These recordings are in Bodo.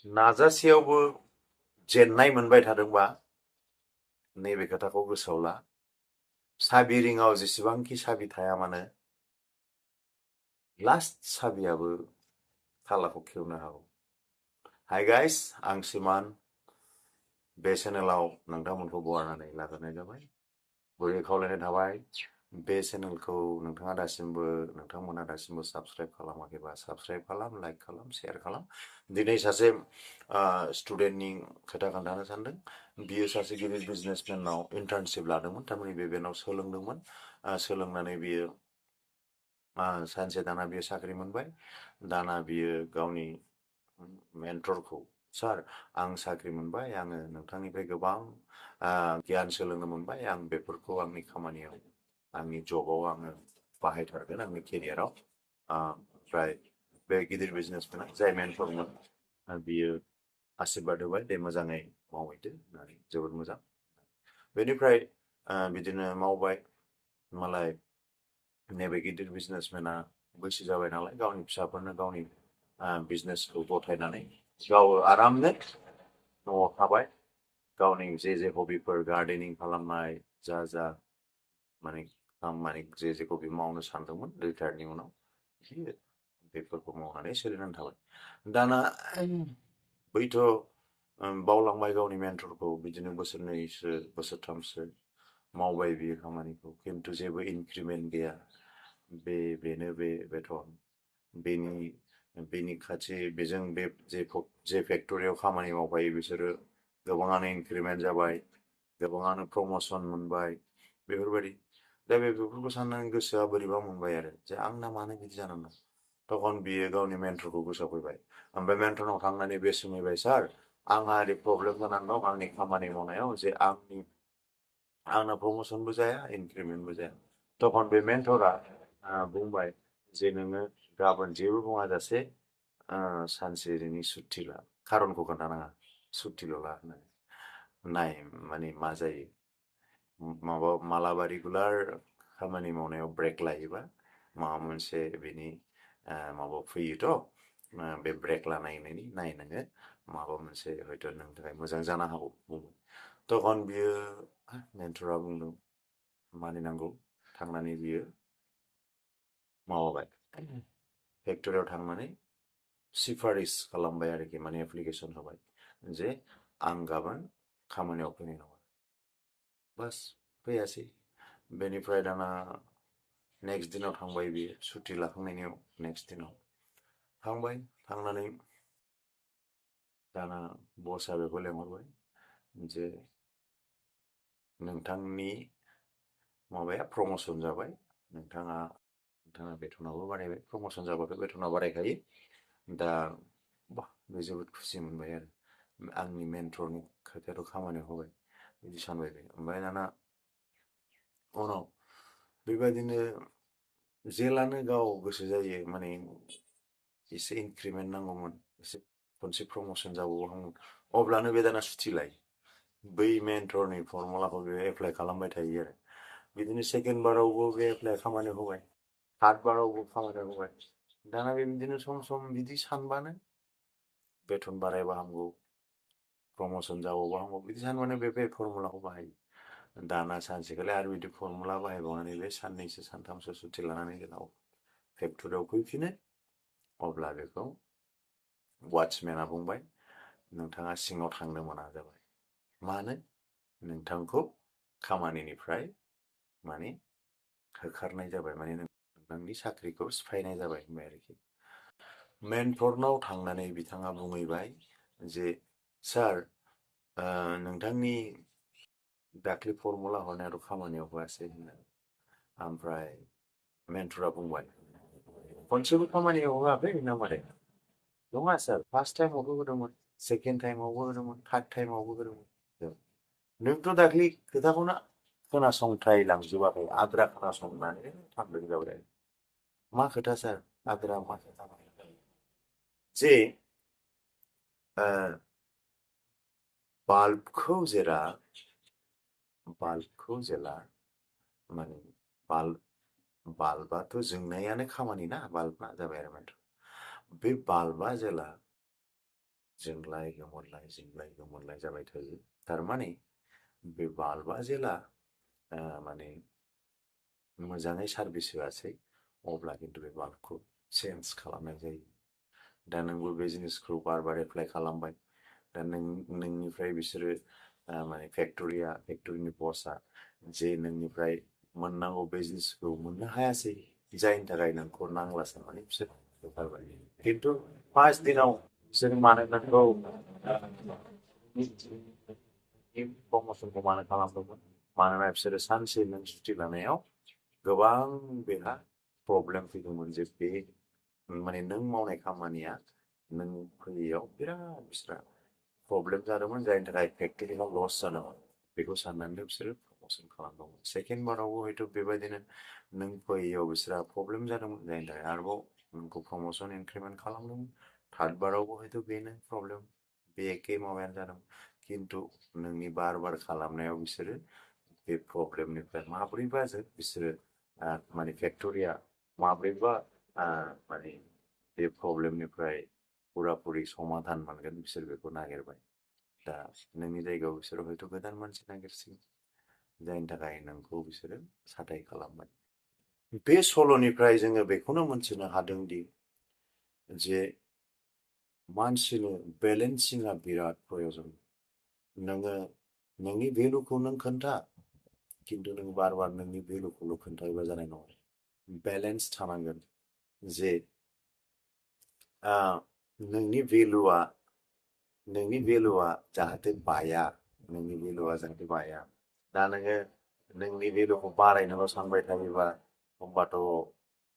नाजासेयावबो जेननाय मोनबाय थादोंबा नैबे खोथाखौ गोसोआव ला साबि रिङाव जेसेबांखि साबि थाया मानो लास्ट साबियाबो थालाखौ खेवनो हागौ। हाय गाइस, आं सिमान बे चेनेलाव नोंथांमोनखौ बरायनानै लाग्रोनाय जाबाय। गुरै खावलायनाय थाबाय बे चेनेलखौ नोंथांमोना दासिमबो साबस्क्राइब खालामाखैबा साबस्क्राइब खालाम, लाइक खालाम, शेयार खालाम। दिनै सासे स्टुडेन्टनि खोथा खोन्थानो सानदों। बियो सासे गिदिर बिजनेसमेनाव इन्टार्नशिप लादोंमोन, थारमाने बे बेनाव सोलोंदोंमोन। सोलोंनानै बियो सानसे दाना बियो साख्रि मोनबाय। दाना बियो गावनि मेन्टरखौ, सार आं साख्रि मोनबाय, आङो नोंथांनिफ्राय गोबां गियान सोलोंनो मोनबाय, आं बेफोरखौ आंनि खामानियाव आंनि जबाव आङो बाहायथारगोन आंनि केरियाराव। ओमफ्राय बे गिदिर बिजनेसमेना जाय मेन्टरमोन बियो आशीर्बाद होबाय, दे मोजाङै मावहैदो होननानै, जोबोद मोजां। बेनिफ्राय बिदिनो मावबाय। मालाय नैबे गिदिर बिजनेसमेना बैसो जाबाय नालाय गावनि फिसाफोरनो गावनि बिजनेसखौ गथायनानै गाव आरामनो न'आव थाबाय। गावनि जे हबिफोर गार्डेनिं खालामनाय जा माने जेखौ बे मावनो सानदोंमोन रिटायारनि उनाव बेफोरखौ मावनानै सोलिनानै थाबाय। दाना बैथ' बावलांबाय गावनि मेन्टरखौ। बिदिनो बोसोरनैसो बोसोरथामसो मावबाय बियो खामानिखौ, खिन्थु जेबो इनक्रिमेन्ट गैया। बेनो बे बेथन बेनि खाथि बेजों बे जे फेक्टरियाव खामानि मावफायो बिसोरो गोबाङानो इनक्रिमेन्ट जाबाय, गोबाङानो प्रमसन मोनबाय, बेफोरबायदि। दा बेफोरखौ साननानै गोसोआ बोरैबा मोनबाय आरो जे आंना मानो बिदि जानांगौ। तखन बियो गावनि मेन्टरखौ गोसोआव फैबाय। ओमफ्राय मेन्टरनाव थांनानै बे सोंहैबाय, सार आंहा ओरै प्रब्लेम जानानै दं आंनि खामानि मावनायाव जे आंना प्रमसनबो जाया, इनक्रिमेन्टबो जाया। तखन बे मेन्टरा बुंबाय जे नोङो गाबोन जेबो बुङाजासे सानसे ओरैनो सुत्ति ला, खारनखौ खोन्थानाङा, सुत्तिल' ला होननानै। नाय माने मा जायो। मालाबा रेगुलार खामानि मावनायाव ब्रेक लायोबा माबा मोनसे बेनि माबा फैयोथ', बे ब्रेक लानायनि नाय नोङो माबा मोनसे हयथ' नोंनि थाखाय मोजां जानो हागौ बुङो। तखन बियो मेन्टरा बुंदों मानिनांगौ। थांनानै बियो माबाबाय, फेक्टरियाव थांनानै सिफारिस खालामबाय आरोखि, माने एप्लिकेसन होबाय जे आं गाबोन खामानियाव फैनाय नङा। बास फैयासै। बेनिफ्राय दाना नेक्स्ट दिनाव थांबाय बियो, सुटि लाखांनायनि नेक्स्ट दिनाव थांबाय। थांनानै दाना बसआ बेखौ लेंहरबाय जे नोंथांनि माबाया प्रमसन जाबाय, नोंथाङा बेथनाबो बारायबाय, प्रमसन जाबाथ' बेथना बारायखायो। दा बे जोबोद खुसि मोनबाय आरो आंनि मेन्टरनि खोथायाथ' खामानियाव होबाय बिदि सानबाय बे। ओमफ्राय दाना उनाव बेबायदिनो जेलानो गाव गोसो जायो, माने एसे इनक्रिमेन्ट नांगौमोन, एसे खनसे प्रमसन जाबावहांमोन, अब्लानो बे दाना सुथि लायो। बै मेन्टरनि फर्मुलाखौ बे एप्लाइ खालामबाय थायो आरो बिदिनो सेकेन्ड बारावबो बे एप्लाइ खामानियाव होबाय, थार्ड बारावबो खामानियाव होबाय। दाना बेबायदिनो सम बिदि सानबानो बेथन बारायबा हामगौ, प्रमसन जाबावबा हामगौ, बिदि सानबानो बे फर्मुलाखौ बाहायो। दाना सानसेखालि आरो बिदि फर्मुला बाहायबावनानै बे साननैसो सानथामसो सुटि लानानै जेला फेक्टरियाव फैफिनो, अब्ला बेखौ वाचमेना बुंबाय नोंथाङा सिङाव थांनो मोना जाबाय। मानो? नोंथांखौ खामानिनिफ्राय माने होखारनाय जाबाय, माने नोंथांनि साख्रिखौ सिफायनाय जाबाय होनबाय आरोखि। मेन्टरनाव थांनानै बिथाङा बुंहैबाय जे सार नोंथांनि दाख्लै फर्मुला हरनायाथ' खामानियाव होआसै होननानै। ओमफ्राय मेन्टरा बुंबाय खनसेबो खामानियाव होआखै ना मारै? नङा सार, फार्स्ट टाइमावबो होदोंमोन, सेकेन्ड टाइमावबो होदोंमोन, थार्ड टाइमावबो होदोंमोन। नोंथ' दाख्लै खोथाखौनो खोनासंथायलांजोबाखै, आद्रा खोनासंनानै थांदों जाबाय। मा खोथा सार? आद्रा मा खोथा? जे बाल्बखौ जेला माने बाल्बाथ' जोंनायानो खामानि ना, बाल्बा जाबाय आरो मेन्टर। बे बाल्बा जेला जोंलाय गोमोनलाय जाबाय थायो थारमाने बे बाल्बा जेला माने मोजाङै सार्भिस होआसै अब्ला खिन्थु बे बाल्बखौ चेन्ज खालामनाय जायो। दा नोंबो बे जिनिसखौ बार बार एप्लाइ खालामबाय, दा नोंनिफ्राय बिसोरो माने फेक्टरिनि बसआ जे नोंनिफ्राय मोननांगौ बे जिनिसखौ मोननो हायासै, जायनि थाखाय नोंखौ नांला साननानै बिसोर होखारबाय। खिन्थु फार्स्ट दिनाव बिसोर मानो नोंखौ प्रमसनखौ मानो खालामदोंमोन? मानोना बिसोरो सानसे नों सुटि लानायाव गोबां बेहा प्रब्लेम फैदोंमोन जे बे माने नों मावनाय खामानिया नों फैयैयाव बिराद बिस्रा प्रब्लेम जादोंमोन, जायनि थाखाय फेक्टरियाव लस जादोंमोन। बेखौ साननानै बिसोरो प्रमसन खालामदोंमोन। सेकेन्ड बारावबो हयथ' बेबायदिनो नों फैयैयाव बिस्रा प्रब्लेम जादोंमोन, जायनि थाखाय आरोबाव नोंखौ प्रमसन इनक्रिमेन्ट खालामदोंमोन। थार्ड बारावबो हयथ' बेनो प्रब्लेम, बे एखे माबायानो जादों। खिन्थु नोंनि बार बार खालामनायाव बिसोरो बे प्रब्लेमनिफ्राय माब्रैबा बिसोरो माने फेक्टरिया माब्रैबा माने बे प्रब्लेमनिफ्राय पुरापुरि समाधान मोनगोन बिसोर बेखौ नागिरबाय। दा नोंनि जायगायाव बिसोरो हयथ' गोदान मानसि नागिरसिगोन, जायनि थाखाय नोंखौ बिसोरो साथाय खालामबाय। बे सल'निफ्राय जोङो बेखौनो मोनथिनो हादोंदि जे मानसिनो बेलेन्सिंआ बिराद प्रयजन। नोङो नोंनि भेलुखौ नों खोन्था, खिन्थु नों बार बार नोंनि भेलुखौल' खोन्थायोबा जानाय नङा। बेलेन्स थानांगोन जे नोंनि भेलुआ जाहाथे बाया, दा नोङो नोंनि भेलुखौ बारायनोल' सानबाय थायोबा होमबाथ'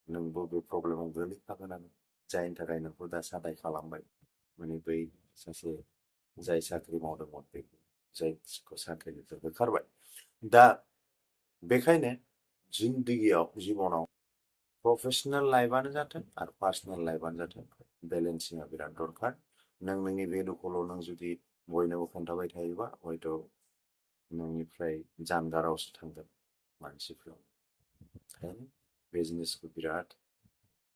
नोंबो बे प्रब्लेमाव गोलैखागोनानो, जायनि थाखाय नोंखौ दा साथाय खालामबाय। माने बै सासे जाय साख्रि मावदोंमोन बेखौ, जायखौ साख्रिनिफ्राय होखारबाय। दा बेखायनो जिबनाव प्रफेसनेल लाइफआनो जाथों आरो पार्सनेल लाइफआनो जाथों, बेलेन्सिंआ बिराद दरखार। नों नोंनि भेलुखौल' नों जुदि बयनोबो खोन्थाबाय थायोबा हयथ' नोंनिफ्राय जानगारावसो थांगोन मानसिफ्रा। ओंखायनो बे जिनिसखौ बिराद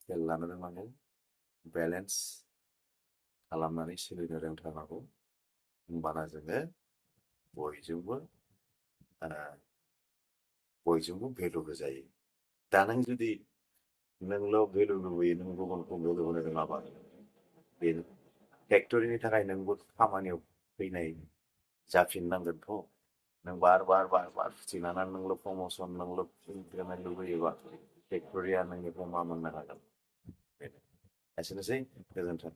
खेल लानो रोंनांगौ, बेलेन्स खालामनानै सोलिनो रोंथारनांगौ। होमबाना जोङो बयजोंबो भेलु होजायो। दा नों जुदि नोंल' भेलु लुबैयो, नों गुबुनखौ भेलु होनो रोङाबा, बे फेक्टरिनि थाखाय नोंबो खामानियाव फैनाय जाफिननांगोनथ'। नों बार बार सुटि लानानै नोंल' प्रमसन, नोंल' इनक्रिमेन्ट लुबैयोबा फेक्टरिया नोंनिफ्राय मा मोननो हागोन? एसेनोसै, गोजोन्थों।